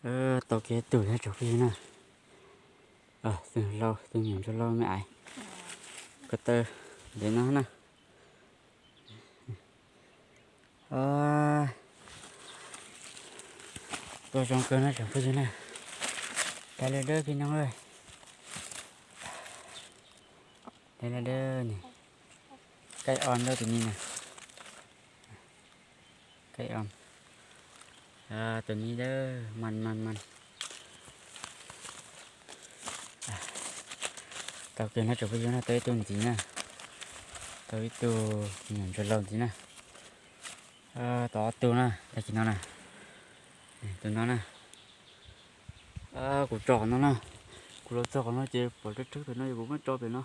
Tau kiag tus na tsoom phooj ywg na. Tus hlau, tus me nyuam ntsuag hlau me ais, ko taw ntev no na. Tuaj zoo kawg na tsoom phooj ywg na. Kaij laj dawb pib no, kaij laj dawb ne, kaij o dawb tus ni na, kaij o, tus ni dawb man man man. Tau kiag no tsoom phooj ywg na, tau ib tug ntxiv na, tau ib tug me nyuam ntsuag hlau ntxiv na. Tau ob tug na, tag kis no na, tus no na. Kuv tso qhov no na, kuv los txog qhov no ces pom rheeb rheeb pem no ces kuv muab tso pem no,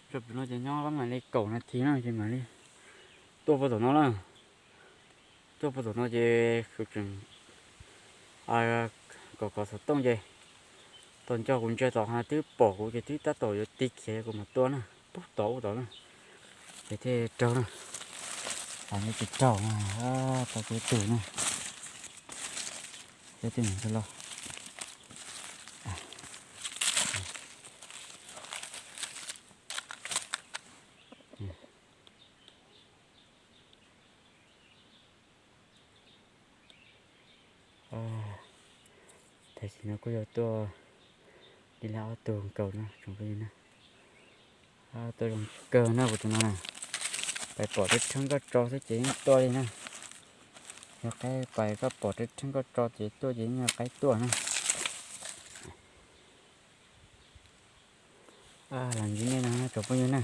tso pem no ces nyob mam li kaum nas this na ces mam li tuaj puag tom no na. Tuaj puag tom no ces kuv tseem kom kov xov tooj ces tom nco kuv ntsia tom hav twb pom kuv ces twb tab tom yuav tig khiav kuv mam tuaj na, pub tod ua tod na, ces thiaj raug na. Tam no tsis raug na, tau kiag tus na, peb tus ntsuag hlau. Tam sim no kuj yog tuaj li lawm ob tug nkaus no tsoom phooj ywg na. Tuaj zoo kawg na kuv tus no na. Pais pom rheeb rheeb koj tso xwb ces yeej tuaj li na. Yog qaib pais koj pom rheeb rheeb koj tso ces tuaj ces yeej yog qaib tuaj na. Los ntxiv nej no tsoom phooj ywg na.